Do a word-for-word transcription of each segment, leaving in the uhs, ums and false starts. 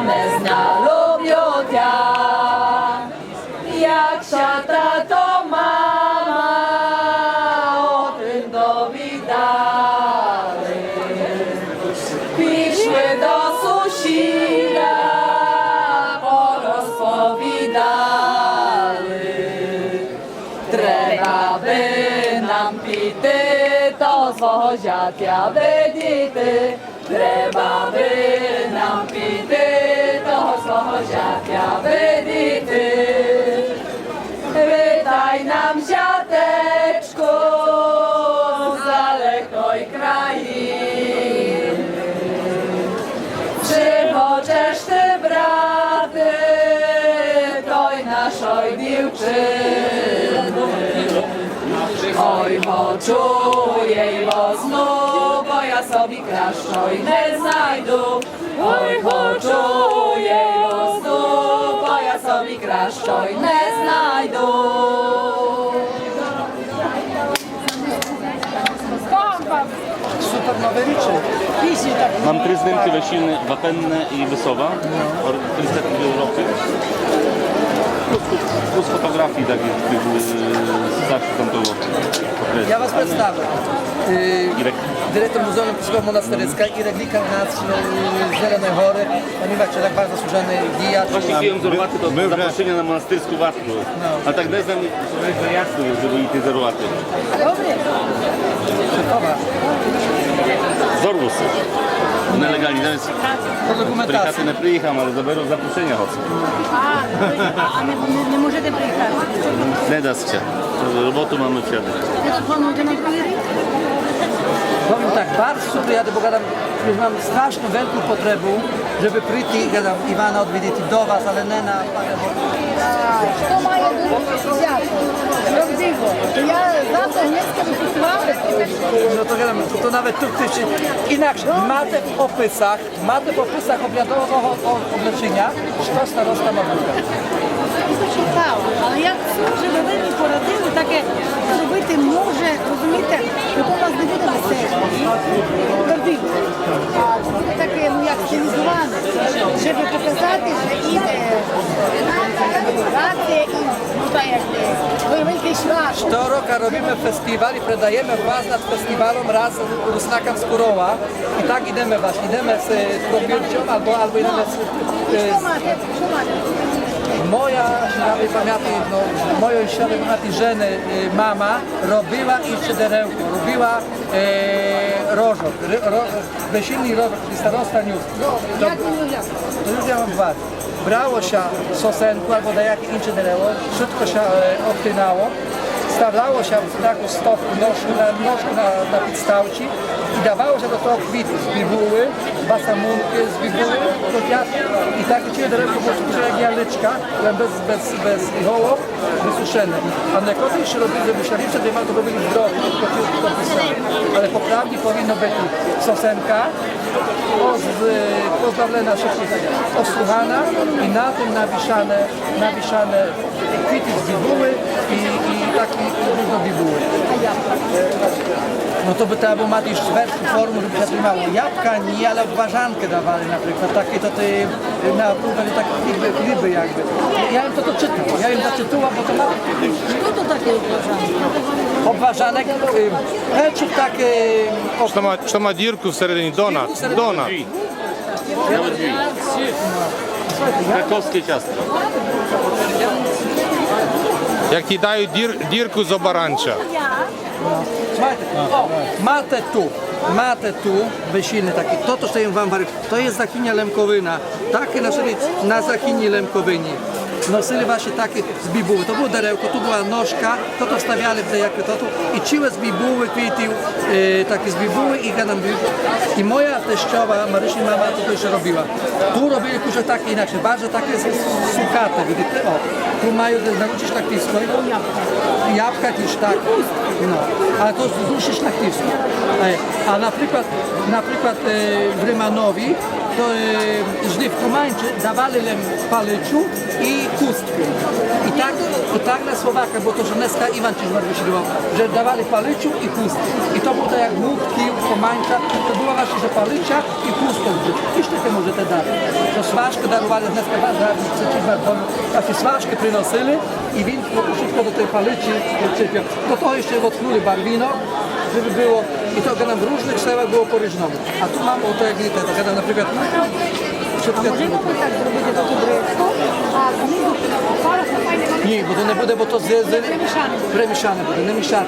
Не знало тя, як ся тато, мама о тым довідали. Пішли до сусіда, порозповідали. Треба бы нам піти, того свого зятя видіти. Треба бы нам піти, того свого зятя видіти. Видай нам, зятечку, з далекой країны. Чи хочеш ты брати той нашой дівчины? Ой, хочу єй возьму, бо я собі кращой не знайду. Ой, хочу єй возьму, бо я собі кращой не знайду. Супер нове річі. Мам три знимки весільны, Вапенне і Высова. Ор-, тридцет другого року. Плюс, плюс фотоґрафії такых тых, е, старшых там было. Я вас представлю. Е, директор Музею Лемківского монастырська, Ірек Вікар наш, е, з Зеленой Горы. Пані Вакче, так барз заслуженый діяч. Власне, хотів вам дарувати то запросіня на монастырську ватру. А так не знам, як ви її дарувати. Добре. Зорву ся. Нелеґалні. Зараз приїхати не приїхам, але заберу запросіня. А, а не, не, не можете приїхати? Не дасть ся. Роботу маме всяды. Ви то плануєте на другый рік? Повім так, барз супер, я бо гадам, Мам страшно велику потребу, жебы прийти, гадам, Івана одвідити до вас, але не на... Што має быти свято? Правдиво. Я завтра нынька выпускала. Но то гадам, то навет ту хтось інакше. Мате в описах, мате в описах обрядового о-, облечыня, што староста ма быти. Я то читала, але я хочу, жебы вы мі порадили таке зробити, може, розумієте, то у нас не буде весела. Правдиво. А буде таке, ну, як стилізоване, жебы показати, што іде делеґація і, ну, та як, е, велике свято. Шторока робиме фестівал і предаєме власт над фестівалом раз Руснакам з Курова. І так ідеме власне, ідеме з, е, Прокірчом, або, або ідеме з, е, з... Што мате? Што мате? Моя, ще навет памятам, но, моєй, ще навет памятам, жены, е, мама робила інче деревко, робила, е, рожок, р-, ро-, весільный рожок, староста нюс. То, як він виглядав? То юж я мам два. Брало ся сосенку або даяке інче дерево, вшытко ся, е, обтинало, ставляло ся в таку стопку, ножку на, ножку на, на підставці і давало ся до того квіты з бібулы, басамункы з бібулы, квіты. І таке ціле деревко было схоже як яличка, лем без, без, без голок. Высушене. А некотры іщы робили, жебы ся ліпше, то робили з дроту, то, то писали. Але по правді повинно быти сосенка, поз-, позбавлена всякых, осухана і на тым навішане, навішане квіты з бібулы і, і такі, і ріжны бібулы. Но то бы треба было мати іщы вершу форму, жебы ся тримало. Ябка ні, але обважанкы давали на приклад. Такі то ты На, на так хлібы, хлібы якбы. Я їм то, то читав, я їм зачитував, бо то на... Што то таке обважанок? Обважанок, е, печуть так, е, об- Што ма, што ма дірку всередині, донат, донат. Краковське часто. Як ти дають дір-, дірку з обаранча. Мате, о, мате ту, мате ту, весільне таке. То, то, што я вам говорив, то є західня Лемковина. Таке носили на західній Лемковині. Носили власне таке з бібулы. То было деревко, ту была ножка, то, то вставяли в деяке то, то. І ціле з бібулы, квітів, е, таке з бібулы і гадам біб-, і моя тещова, Мариші мама, то, то іщы робила. Ту робили кусок так інакше, барз таке с-, сукате, видите? О, ту мают на руці шляхтівськой. Ябка тіж так. Но. Але то з душі шляхтівськой. Е, а наприклад, наприклад, е, в Риманові, То, е, жди в Команчы давали лем паличу і хустку. І так, і так на Словаках, бо то, што днеска Іван Чижмар вышідував, же давали паличу і хустку. І то было так як Луд, Київ, Команча, то было власні, же палича і хустку. І што ти можете дати? То сважкы дарували, днеска ба-, ба-, Чижмар, то, такі сважкы приносили і він вшытко до той паличы причепив. До того іщы воткнули барвінок, жебы было, і то, гадам, в ріжных селах было по ріжному. А ту мам ото, як видите, так гадам, наприклад, А можеме так зробити таку дреску, а знизу пару... Ні, бо то не буде, бо то з, з... Примішане буде. Примішане буде, не мішати.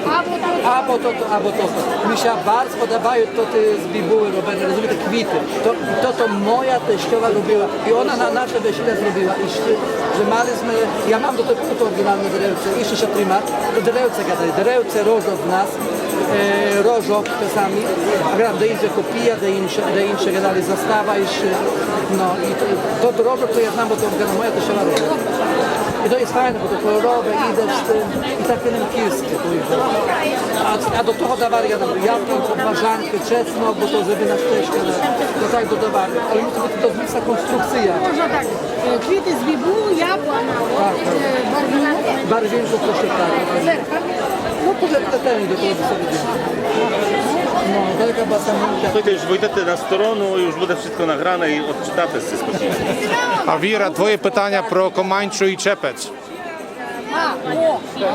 Або то, або то, або то. Ми ся барз подобають тоты з бібулы роблены, розумієте, квіты. То, то, то моя тещова робила. І она на наше весіля зробила. І ще, же мали сме, я мам до того, то оригіналне деревце, і ще, ще тримат. То деревце гадали, деревце, рожок в нас, е, рожок часами, а гадам, де інде копія, де інше, де інше гадали застава, і ще, но, і то, то, то рожок, то я знам, бо то гадам, моя тещова робила. І то є файне, бо то колорове, іде з тым, і таке лемківске, то є. А, а до того давали, я там, я там, баджанкы, чеснок, бо то, жебы на штечка, то так додавали. Але мусит быти то звична конструкція. Можна так. Е, квіты з бібулы, яблоня, от, е, барвінок. Барвінок, то што так. Зеркало. Но, то же плетене до того, што видиме. Но, далека баса мука. Слухайте, уж войдете на сторону і уж буде вшытко награне і одчытате ся спокійно. А Віра, твоє питаня про Команчу і Чепец. А, о, о.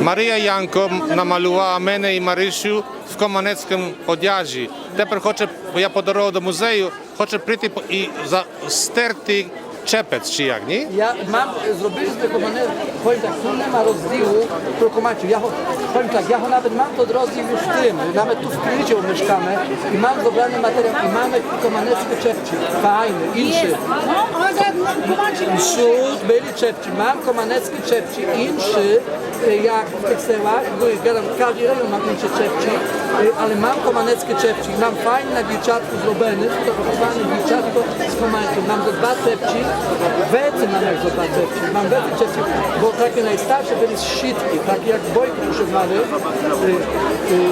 Марія Янко намалювала мене і Марисю в команецкым одяжі. Тепер хоче, бо я подарував до музею, хоче прийти по-, і за-, стерти чепец, чи як, ні? Я мам, е, зробили сме команецкы, повім так, ту нема розділу про Команчу. Я го, повім так, я го навет мам тот розділ уж в тым, навет ту в Криници мешкаме і мам зобраны матеріал, і маме команецкы чепці, файны, іншы. Сут были чепці, мам команецкы чепці, іншы, е, як в тых селах, бо я гадам, кажды район мô іншы чепці, е, але мам команецкы чепці, мам файны на дівчатку зроблены, фотографованы дівчатко з Команчы. Мам зо два чепці, веце мам як зо два чепці, мам веце чепці, бо такы найстаршы были з сіткы, такы як бойкы ушывали. Е, е,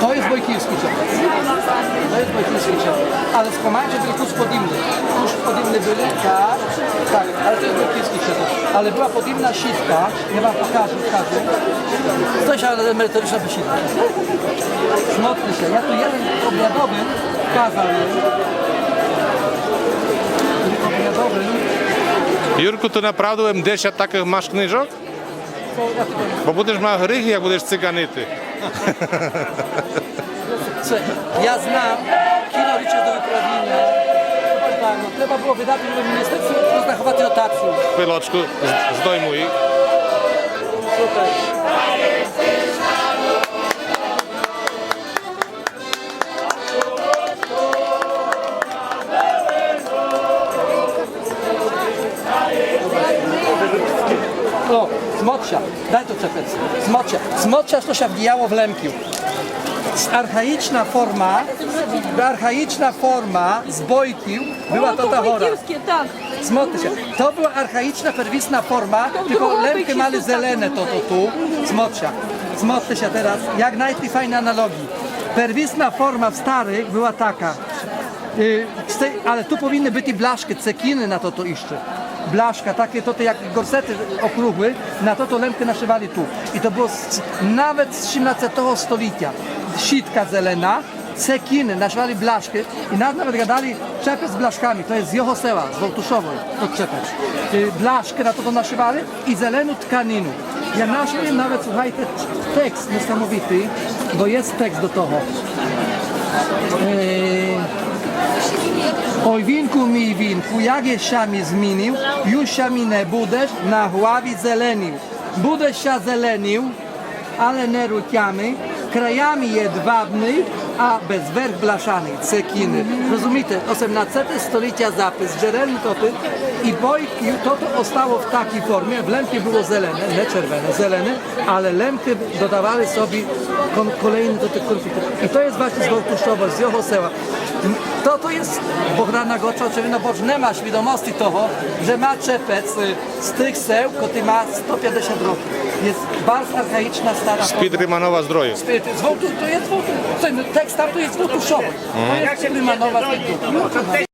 То є бойківскы чепец. То є бойківскы чепец. Але з Команчы были кус подібны. Кус подібны были, так, так, але то є бойківскы чепец. Але была подібна сітка, я вам покажу, покажу. Хтось, але мериторична бесіда. Смотрите ся, я ту єден обрядовый казав. Обрядовый. Юрку, ты направду єм десять такых маш книжок? Бо будеш мав гріх, як будеш циганити. Слухай, я знам, кілько речей до выправіня. Так, но, треба было выдати до міністерства, заховати дотацію. Хвилочку, з-, здойму їх. Слухай. О, смотрите ся, дай то чепец. Смотрите ся, смотрите ся, што ся вдіяло в Лемків. Архаічна форма, архаічна форма з бойків была то та гора. Бойківскы, так. Смотрите ся, то была архаічна, первісна форма, тілько Лемкы мали зелене тото ту. Смотрите ся, смотрите ся тераз, як найти файны аналоґії. Первісна форма в старых была така. Е, це, але ту повинны быти бляшкы, цекіны на тото іщы. Бляшка, такы тото, як ґорсеты округлы, на тото Лемкы нашывали ту. І то было з, навет з сімнадцетого столітя. Сітка зелена, цекіны, нашывали бляшкы і нас навет гадали чепец з бляшками. То є з його села, з Воłtuszowa, то чепец. Е, бляшкы на тото нашывали. І зелену тканину. Я нашов єм навет, слухайте, текст несамовитый, бо є текст до того. Е, Ой, вінку мій, вінку, як єс ся мі змінив, юж ся мі не будеш на главі зеленив. Будеш ся зеленив, але не рутями, краями єдвабный, а без верх бляшаный, цекіны. Розумієте, осемнадцете столітя запис, джерелный топыт, і бойкы, тото остало в такій формі, в Лемкы было зелене, не червене, зелене, але Лемкы додавали собі кон-, колейны до тых конфітів. І то є власні з Воłtuszowa, з його села. М, То, то єст Богдана Гоча, очевидно, бо нема свідомости того, же ма чепец, е, з тых сел, котрый ма сто пятдесят років. Єст барз архаічна, стара форма. З-під Риманова Здрою. З-під, з Воуту-, то єст Воуту-, то єст, текст там то єст Воутушовый. То єст з-під Риманова Здрою.